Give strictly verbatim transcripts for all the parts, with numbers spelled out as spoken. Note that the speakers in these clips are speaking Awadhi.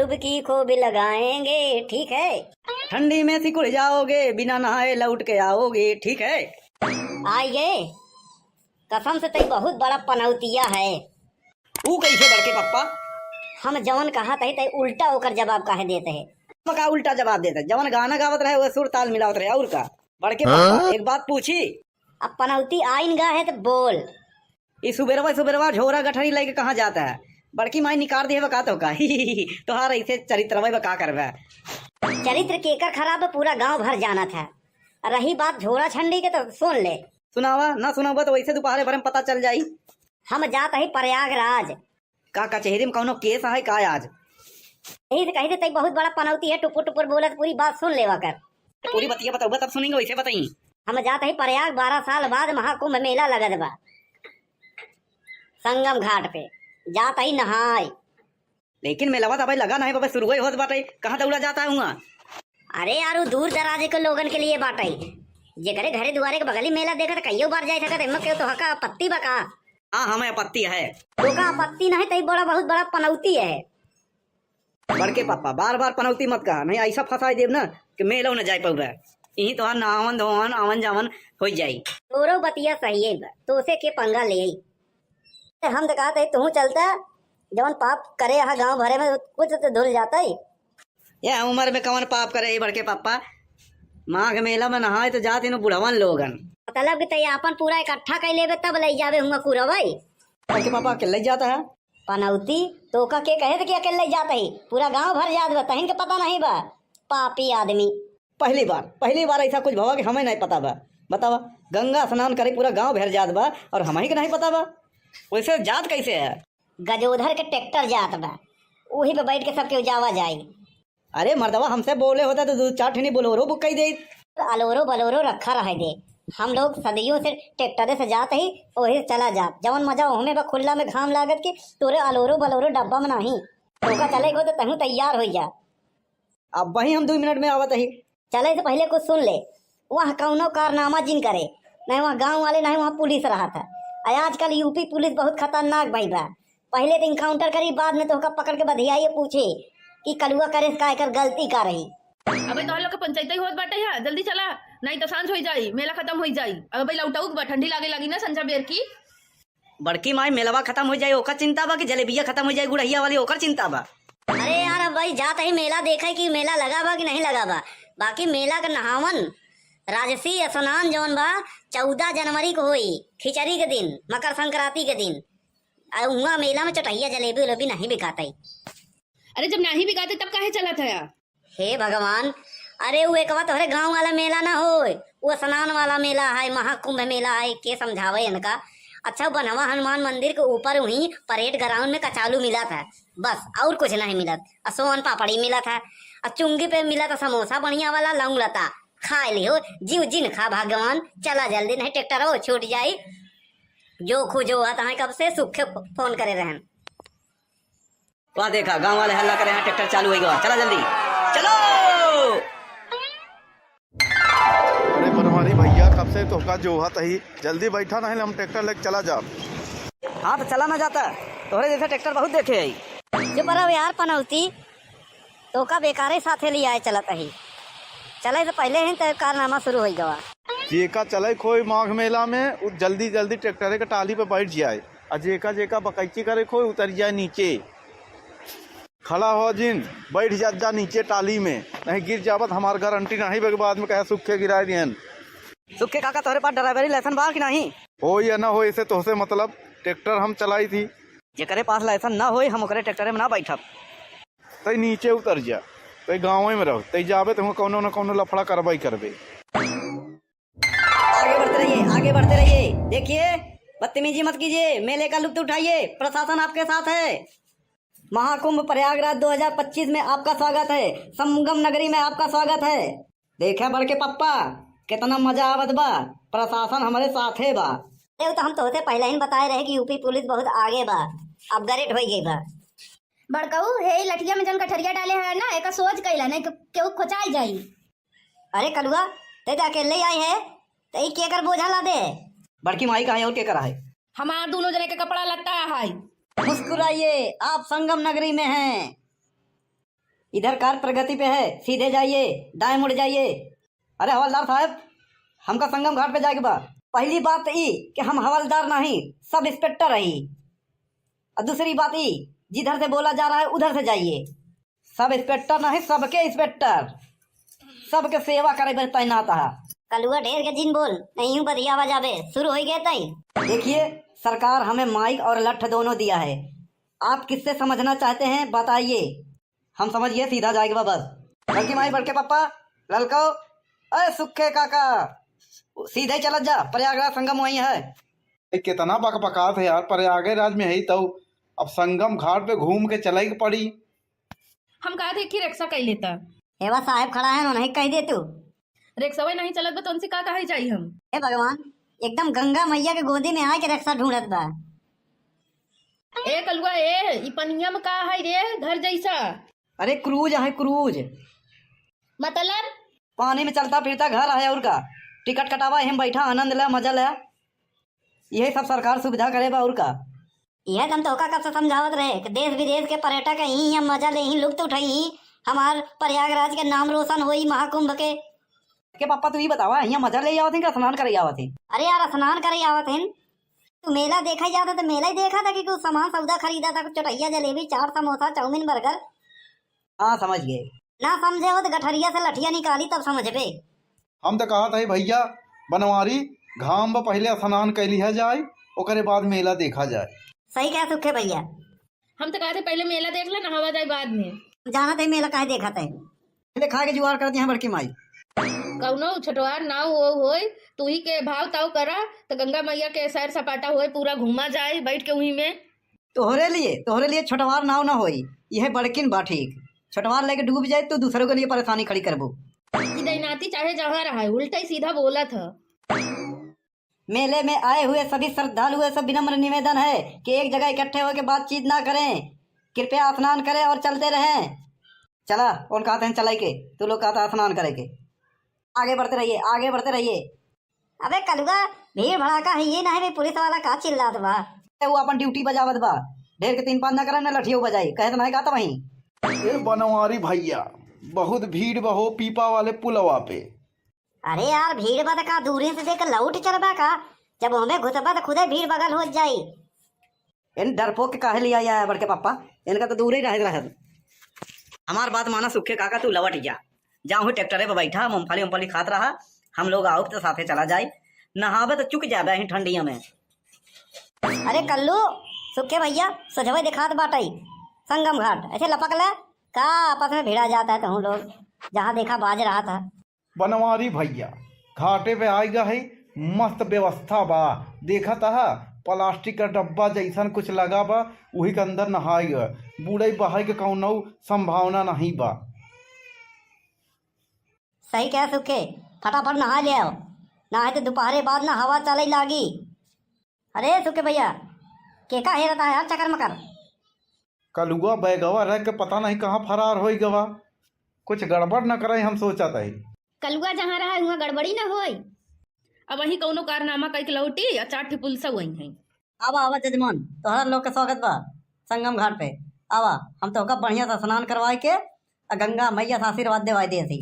डुबकी खूब लगाएंगे, ठीक है? ठंडी में सिकुड़ जाओगे, बिना नहाए लौट के आओगे, ठीक है? आइए, कसम से तई बहुत बड़ा पनौतिया है। ऊ कैसे बड़के पप्पा? हम जवन कहत ही तई उल्टा ओकर जवाब काहे देत है? हम का उल्टा जवाब देत है? जवन गाना गावत रहे, वो सुर ताल मिलावत रहे, और का? बड़के पप्पा, हाँ? एक बात पूछी? अब पनौती आइन गा है तो बोल। ई सुबेरवा सुबेरवा झोरा गठरी लेके कहाँ जात है? बड़की माई निकार दिहे बा का तोहका? तोहार ऐसे चरित्रवा बा, का करबे? चरित्र केकर खराब है, पूरा गांव भर जानत है। रही बात झोरा छंडी के तो सुन ले। सुनावा, ना सुनावा तो वैसे दोपहरे भर में पता चल जाई। हम जात ही प्रयागराज। का कचहरी में कौनो केस है का आज? यही से कही थे, तई बहुत बड़ा पनौती है, टुपुर टुपुर बोलत, पूरी बात सुन लेवा कर। पूरी बतिया बतउबा तब सुनेंगे, वैसे बताई। हम जात ही प्रयाग, बारह साल बाद महाकुंभ मेला लगत बा संगम घाट पे, जात ही नहाए। लेकिन मेलवा तो अबे लगा नहीं बाबा, शुरू ही होत बाटे, कहाँ दौड़ा जाता है हुआ? अरे यार, उ दूर दराज के लोगन के लिए बाटे, जेकरे घरे दुआरे के बगली मेला देखत कईयो बार जाए सकत, एमे केहू तोहका आपत्ति बा का? हाँ, हमें आपत्ति है। तोका आपत्ति नहीं, तई बड़ा, बहुत बड़ा पनौती है। बड़के पापा, बार बार पनौती मत कहा, नहीं ऐसा फंसाई देब ना कि मेलो न जाए पउबे। यहीं तोहार नहावन धोवन आवन जावन हो जाई। तोरो बतिया सही है बा, तोसे के पंगा ले आई। हम तो कहत है तू चलता, जवन पाप करे यहाँ गांव भरे में कुछ तो धुल जाता है। ये उम्र में कवन पाप करे है बड़के पापा? माघ मेला में नहाए तो जात इनो बुढ़वन लोगन। मतलब कि तई आपन पूरा इकट्ठा कर लेबे तब ले जावे हुआ कुरवई। बड़के पापा अकेले जाता है। पनौती, तोका के कहे थे कि अकेले जात ही? पूरा गांव भर जात बा, तहिन के पता नहीं बा? पापी आदमी। पहली बार, पहली बार ऐसा कुछ भवा कि हमें नहीं पता बा। बतावा, गंगा स्नान करे पूरा गांव भर जात बा और हमही के नहीं पता बा। वैसे जात कैसे है? गजोधर के ट्रैक्टर जात बा, वही पे बैठ के सब केहू जावा जाई। अरे मर्दवा, हमसे बोले होता तो दो चार ठनी बोलोरो बुक कई देत। अलोरो बलोरो रखा रहे दे, हम लोग सदियों से ट्रैक्टरे से जात ही, वही से चला जात। जवन मजा ओहमे बा खुल्ला में घाम लागत के, तोरे अलोरो बलोरो डब्बा में नाही। तोका चले को तो तहूँ तैयार हो जा। अब वही हम दो मिनट में आवत ही। चले से पहले कुछ सुन ले, वहाँ कौनो कारनामा जिन करे, नहीं वहाँ गांव वाले, नहीं वहाँ पुलिस रहत है। आ आजकल यूपी पुलिस बहुत खतरनाक भई बा। पहले तो encounter करी, बाद में तोहका पकड़ के बधियाई, पूछे कि कलुआ करे का एकर गलती का रही। अबे तोहर लोग के पंचायत ही होत बाटे है, जल्दी चला, नहीं तो सांझ होई जाई, मेला खत्म होई जाई। अबे लौटाऊ के बा, ठंडी लागे लागी ना संझा बेर की। बड़की माई, मेलवा खत्म हो जाए ओकर चिंता बा कि जलेबिया खत्म हो जाए गुड़हिया वाली, ओकर चिंता बा? अरे यार, अब भाई जात ही मेला देखे कि मेला लगा बा कि नहीं लगा बा। बाकी मेला का नहावन, राजसी स्नान जौन बा, चौदह जनवरी को होई, खिचड़ी के दिन, मकर संक्रांति के दिन। आ हुआ मेला में चटहिया जलेबी उलेबी नहीं बिकात है। अरे जब नहीं बिकाते तब काहे चलत है? हे भगवान, अरे उ एकवा तोहरे गांव वाला मेला ना होय, उ स्नान वाला मेला है, महाकुंभ मेला है, के समझावे इनका। अच्छा, उ बनवा हनुमान मंदिर के ऊपर वहीं परेड ग्राउंड में कचालू मिलत है, बस और कुछ नहीं मिलत। आ सोन पापड़ी मिलत है, आ चुंगी पे मिलत है समोसा बढ़िया वाला, लौंग लता खाए लिहो, जीव जिन खा भगवान। चला जल्दी, नहीं ट्रैक्टर हो छूट जाई। जो खो जो हुआ तहाँ कब से सुखे फो-, फोन करे रहन। वाह देखा, गांव वाले हल्ला करे, यहाँ ट्रैक्टर चालू हो गया, चला जल्दी, चलो। अरे बनवारी भैया, कब से तोहका जोहत ही, जल्दी बैठा, नहीं हम ट्रैक्टर लेके चला जाब। हाँ तो चला ना जाता, तोहरे जैसे ट्रैक्टर बहुत देखे है। चुप रहो यार पनौती, तोहका बेकारे साथे ले आए चलत ही। चले तो पहले ही तो कारनामा शुरू हो गवा। जेका चले खोई माघ मेला में, उ जल्दी जल्दी ट्रैक्टरे के टाली पे बैठ जाए, आ जेका जेका बकैची करे खोई उतर जाए नीचे। खड़ा हो जिन, बैठ जा, जा नीचे टाली में, नहीं गिर जाबत, हमार गारंटी नहीं बे, बाद में कहे सुखे गिराए दिहन। सुखे काका, तोहरे पास ड्राइवरी लाइसेंस बा कि नहीं? हो या ना हो, ऐसे तोहसे मतलब, ट्रैक्टर हम चलाई थी। जेकरे पास लाइसेंस ना होई, हम ओकरे ट्रैक्टरे में ना बैठब। तई नीचे उतर जा, तई गाँवे में रहो, तई जाबे तो कौनो न कौनो लफड़ा करबे ही करबे। आगे बढ़ते रहिए, आगे बढ़ते रहिए। देखिए, बदतमीजी मत कीजिए, मेले का लुत्फ उठाइए, प्रशासन आपके साथ है। महाकुंभ प्रयागराज दो हज़ार पच्चीस में आपका स्वागत है, संगम नगरी में आपका स्वागत है। देखे बड़के पप्पा, कितना मजा आवत बा, प्रशासन हमरे साथे बा। अरे, वो तो हम तोहसे पहले ही बताए रहे कि यूपी पुलिस बहुत आगे बा, अपग्रेड हो गई बा। बड़कऊ, हे ई लठिया में जौन गठरिया डाले है ना, एका सोच कइला, नहीं तो केहू खोचाई जाई। अरे कलुआ, ते तो अकेले ही आए है, तो ई केकर बोझा लादे? बड़की माई का है और केकर है? हमार दोनों जने के कपड़ा लत्ता है। मुस्कुराइए, आप संगम नगरी में हैं। इधर कार प्रगति पे है, सीधे जाइए, दाएं मुड़ जाइए। अरे हवलदार साहब, हमका संगम घाट पे जाए के बा। पहली बात तो ई कि हम हवलदार नहीं, सब इंस्पेक्टर रही। और दूसरी बात ई, जिधर से बोला जा रहा है उधर से जाइए। सब इंस्पेक्टर नहीं, सबके इंस्पेक्टर, सबके सेवा करे पर तैनात है। कलुआ ढेर के जिन बोल, नहीं हूँ बतियावा जाबे, शुरू हो गए तई। देखिए सरकार, हमें माइक और लठ दोनों दिया है, आप किससे समझना चाहते हैं बताइए। हम समझ गए, सीधा जाए के बा बस। बड़की माई, बड़के पापा, ललको, अरे सुखे काका, सीधे ही चलत जा, प्रयागराज संगम वहीं है। ए, कितना बकबकात है यार, प्रयागराज में है तो अब संगम घाट पे घूम के चले के पड़ी। हम कहा थे कि रिक्शा कई लेता। एवा साहब खड़ा है, उन्हें कह दे तू। रिक्शा वही नहीं चलत बा तो उनसे का कहे जाई हम? हे भगवान, एकदम गंगा मैया के गोदी में आए के रिक्शा ढूंढत बा। ए कलुआ, ए ई पनिया में का है रे, घर जैसा? अरे क्रूज है, क्रूज। मतलब? पानी में चलता फिरता घर है और का। टिकट कटावा, एहम बैठा, आनंद ले, मजा ले। यही सब सरकार सुविधा करे बा और का। यह हम तोका कब से समझावत रहे कि देश विदेश के पर्यटक यहीं हम मजा ले, यहीं लुत्फ उठाई, यहीं हमार प्रयागराज के नाम रोशन होई महाकुंभ के। के पापा, तू ही बतावा, यहाँ मजा ले आवत हैं कि स्नान करे आवत हैं? अरे यार, स्नान करे आवत हैं। तू मेला देखा ही जाता तो मेला ही देखा था कि कुछ सामान सौदा खरीदा था, कुछ चटैया, जलेबी, चाट, समोसा, चाउमीन, बर्गर। हाँ, समझ गए। ना समझे हो तो गठरिया से लठिया निकाली तब समझबे। हम तो कहा था भैया बनवारी, घाम बा, पहले स्नान कर लिया जाए, ओकरे बाद मेला देखा जाए। सही कहा सुखे भैया। हम तो कहा थे पहले मेला देख ले, नहावा जाए बाद में। जानत है मेला काहे देखत है? पहले खाए के जुगाड़ करती हैं बड़की माई। कौनो छोटवार नाव वो होय, तू ही के भाव ताव करा, तो गंगा मैया के सैर सपाटा होय, पूरा घूमा जाए बैठ के वहीं में। तोहरे लिए, तोहरे लिए छोटवार नाव ना होई, यह बड़किन बा ठीक। छोटवार लेके डूब जाए तो दूसरों के लिए परेशानी खड़ी करबो। ई दैनाती चाहे जहाँ रहा है, उल्टा ही सीधा बोलत ह। मेले में आए हुए सभी श्रद्धालुओं से विनम्र निवेदन है कि एक जगह इकट्ठे होकर बातचीत ना करें, कृपया स्नान करें और चलते रहें। चला, उन कहते हैं चलाई के, तू लोग कहता स्नान करे के। आगे बढ़ते रहिए, आगे बढ़ते रहिए। अबे कलुआ, भीड़ भड़ाका है ये नहीं, पुलिस वाला का चिल्लात बा? ए, वो अपन ड्यूटी बजावत बा, ढेर के तीन पाँच ना करे ना लठियो बजाई, कहे तो नहीं कहता वहीं। ए बनवारी भैया, बहुत भीड़ बा हो पीपा वाले पुलवा पे। अरे यार, भीड़ बा त का दूरी से देख लौट चलबा का? जब ओमे घुसबा त खुदे भीड़ बगल हो जाई। इन डरपोक के काहे लिया आया है बड़के पापा? इनका तो दूर ही रहे रहे। हमार बात माना सुखे काका, तू लवट जा, जा वहीं ट्रैक्टरे पे बैठा, मूंगफली उमफली खात रहा, हम लोग आओ तो साथे चला जाए, नहावे तो चुक जाबे यहीं ठंडिया में। अरे कल्लू, सुखे भैया, सोझवे दिखात बाटई संगम घाट, ऐसे लपक ले का? आपस में भिड़ा जाता है तुम लोग, जहाँ देखा बाज रहा था। बनवारी भैया, घाटे पे आइगा है, मस्त व्यवस्था बा। देखत ह, प्लास्टिक का डब्बा जैसन कुछ लगा बा, उही के अंदर नहाई गए। बूड़ई बहाई के कौनो संभावना नहीं बा। सही कहे सुखे, फटाफट नहा ले आओ, ना है तो दोपहरे बाद ना हवा चले लागी। अरे सुखे भैया, के का हेरता है यार चकर मकर? कलुआ बैगवा रख के पता नहीं कहाँ फरार होई गवा। कुछ गड़बड़ न करे, हम सोचत हई। कलुआ जहाँ रहा, हुआँ गड़बड़ी न होई। अब वहीं कौनो कारनामा कइके लौटी, आ चार ठे पुलिस वहीं हैं। आवा, आवा जजमान, तोहरा लोग के स्वागत बा संगम घाट पे। आवा, हम तोहका बढ़िया से स्नान करवाए के आ गंगा मैया से आशीर्वाद देवाए देत ही।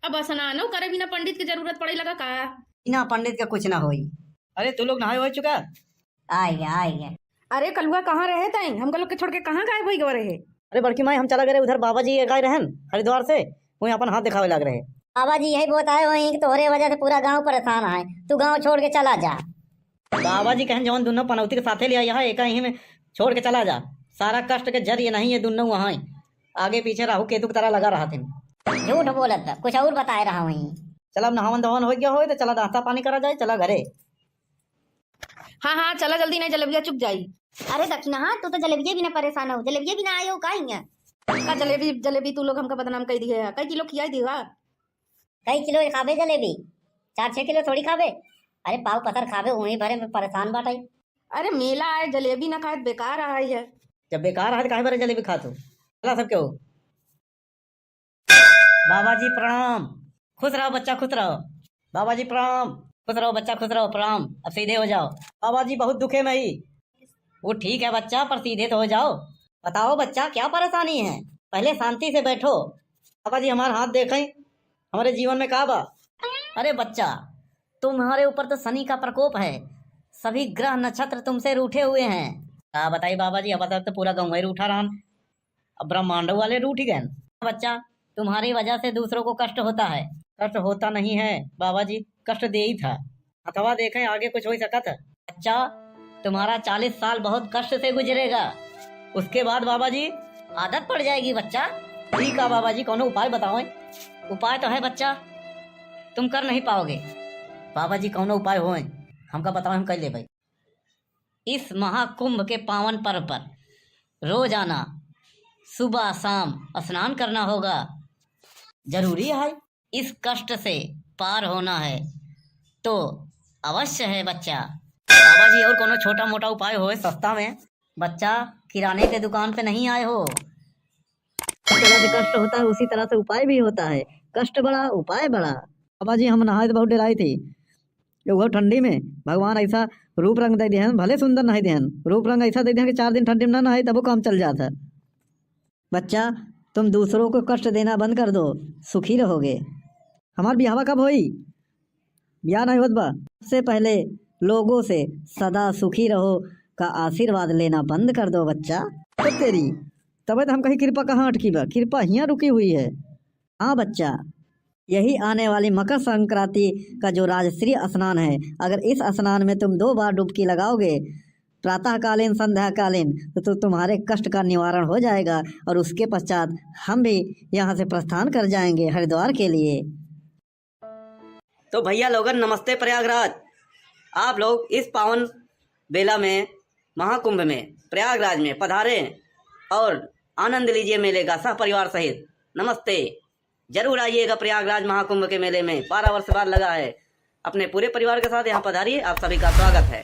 अब स्नानो करे बिना पंडित के जरूरत पड़े लगा का? बिना पंडित के कुछ ना होई। अरे, तू लोग नहाए हो चुका? आ गया, आ गया। अरे कलुआ, कहाँ रहे तई? हमका लोग के छोड़ के कहाँ गायब होई गवा रहे? अरे बड़की माई, हम चला गए रहे उधर, बाबा जी एक आए रहन हरिद्वार से, वहीं अपन हाथ दिखावे लाग रहे। बाबा जी यही बताए वहीं कि तोहरे वजह से पूरा गांव परेशान है, तू गांव छोड़ के चला जा। बाबा जी कहन जवन दुनो पनौती के साथे ले आया है, एक ही में छोड़ के चला जा। सारा कष्ट के जरिए नहीं ये दुनो वहाँ आगे पीछे राहु केतु की तरह लगा रहा थे। झूठ बोलत बा, कुछ और बताए रहा वहीं। चल अब नहावन धोवन हो गया होए तो चला नाश्ता पानी करा जाए, चला घरे। हाँ, हाँ, चला जल्दी, नहीं जलेबिया चुक जाई। अरे दक्षिणा, हाँ, तू तो जलेबिये बिना परेशान हो, जलेबिये बिना आए हो का हियाँ? का जलेबी, जलेबी तू लोग हमका बदनाम कर दिए है, कई किलो खियाई दिया। कई किलो खाबे जलेबी? चार छह किलो थोड़ी खाबे। अरे पाव पतर खाबे, वहीं भरे में परेशान बाटे। अरे मेला आए, जलेबी ना खाए, बेकार आए है। जब बेकार आए तो काहे भरे जलेबी खात हो? चला सबके हो। बाबा जी प्रणाम। खुश रहो बच्चा, खुश रहो। बाबा जी प्रणाम। खुश रहो बच्चा, खुश रहो, प्रणाम। अब सीधे हो जाओ। बाबा जी बहुत दुखे में ही। वो ठीक है बच्चा, पर सीधे तो हो जाओ। बताओ बच्चा, क्या परेशानी है? पहले शांति से बैठो। बाबा जी, हमार हाथ देखें, हमारे जीवन में का बा? अरे बच्चा, तुम्हारे ऊपर तो शनि का प्रकोप है, सभी ग्रह नक्षत्र तुमसे रूठे हुए हैं। का बताई बाबा जी, अब तक तो पूरा गाँव ही रूठा रहन, अब ब्रह्मांड वाले रूठ गए। बच्चा, तुम्हारी वजह से दूसरों को कष्ट होता है। कष्ट होता नहीं है बाबा जी, कष्ट दे ही था। अथवा देखें आगे कुछ हो सकत है। बच्चा, तुम्हारा चालीस साल बहुत कष्ट से गुजरेगा, उसके बाद बाबा जी आदत पड़ जाएगी बच्चा। ठीक है बाबा जी, कौनो उपाय बताओ। उपाय तो है बच्चा, तुम कर नहीं पाओगे। बाबा जी कौनो उपाय होए, हमका बताओ, हम कर लेबै। इस महाकुंभ के पावन पर्व पर रोजाना सुबह शाम स्नान करना होगा। जरूरी है, इस कष्ट से पार होना है तो अवश्य है बच्चा। बाबा जी, और कोनो छोटा मोटा उपाय होए सस्ता में? बच्चा, किराने के दुकान पे नहीं आए हो, जिस तरह से कष्ट होता है उसी तरह से उपाय भी होता है। कष्ट बड़ा, उपाय बड़ा। बाबा जी, हम नहाए तो बहुत डेराई थी, ये वो ठंडी में भगवान ऐसा रूप रंग दे देहन, भले सुंदर नहीं देहन, रूप रंग ऐसा दे देहन कि चार दिन ठंडी में ना नहाए तबो काम चल जाता है। बच्चा, तुम दूसरों को कष्ट देना बंद कर दो, सुखी रहोगे। हमार बियाहवा कब होई? बियाह नहीं होत बा। सबसे पहले लोगों से सदा सुखी रहो का आशीर्वाद लेना बंद कर दो बच्चा। तो तेरी, तबे तो हम कहीं कृपा कहाँ अटकी बा, कृपा हियाँ रुकी हुई है। हाँ बच्चा, यही आने वाली मकर संक्रांति का जो राजश्री स्नान है, अगर इस स्नान में तुम दो बार डुबकी लगाओगे, प्रातःकालीन, संध्याकालीन, तो, तो तुम्हारे कष्ट का निवारण हो जाएगा और उसके पश्चात हम भी यहाँ से प्रस्थान कर जाएंगे हरिद्वार के लिए। तो भैया लोगन, नमस्ते प्रयागराज। आप लोग इस पावन बेला में, महाकुंभ में, प्रयागराज में पधारें और आनंद लीजिए मेले का सह परिवार सहित। नमस्ते। जरूर आइएगा प्रयागराज महाकुंभ के मेले में, बारह वर्ष बाद लगा है। अपने पूरे परिवार के साथ यहाँ पधारिए, आप सभी का स्वागत है।